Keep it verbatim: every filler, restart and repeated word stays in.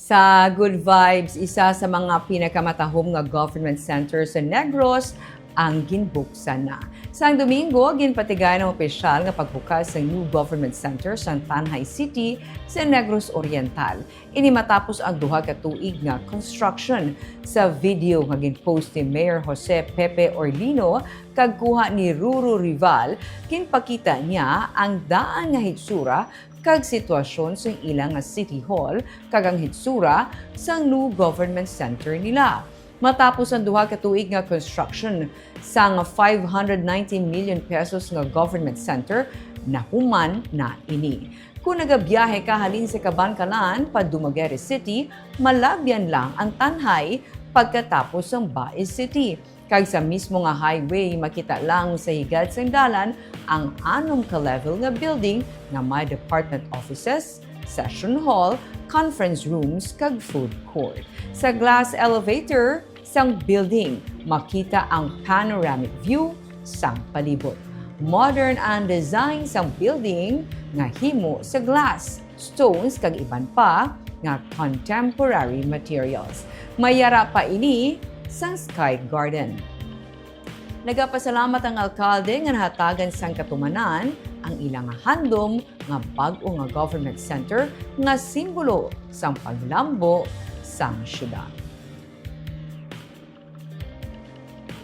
Sa Good Vibes, isa sa mga pinakamatahom nga government center sa Negros ang ginbuksan na. Sang Domingo, ginpatigayon ang opisyal nga pagbukas sang new government center sa Tanjay City sa Negros Oriental. Ini matapos ang duha ka tuig nga construction. Sa video nga ginpost ni Mayor Jose Pepe Orlino kag kuha ni Ruru Rival, ginpakita niya ang daan nga hitsura kag sitwasyon sang ila nga City Hall kag ang hitsura sang new government center nila. Matapos ang duha ka tuig nga construction sang five hundred ninety million pesos nga government center, nahuman na ini. Kung nagabiyahe ka halin sa Kabankalan pa Dumaguete City, malabyan lang ang Tanjay pagkatapos sang Bais City. Kag sa mismo nga highway, makita lang sa higad sang dalan ang anom ka level nga building nga may department offices, session hall, conference rooms, kag food court. Sa glass elevator sang building, makita ang panoramic view sang palibot. Modern ang design sang building nga himo sa glass, stones, kag iban pa nga contemporary materials. May yara pa ini sang Sky Garden. Nagapasalamat ang alkalde nga nahatagan sang katumanan ang ila nga handom nga bag-o nga government center nga simbolo sang paglambo sang syudad.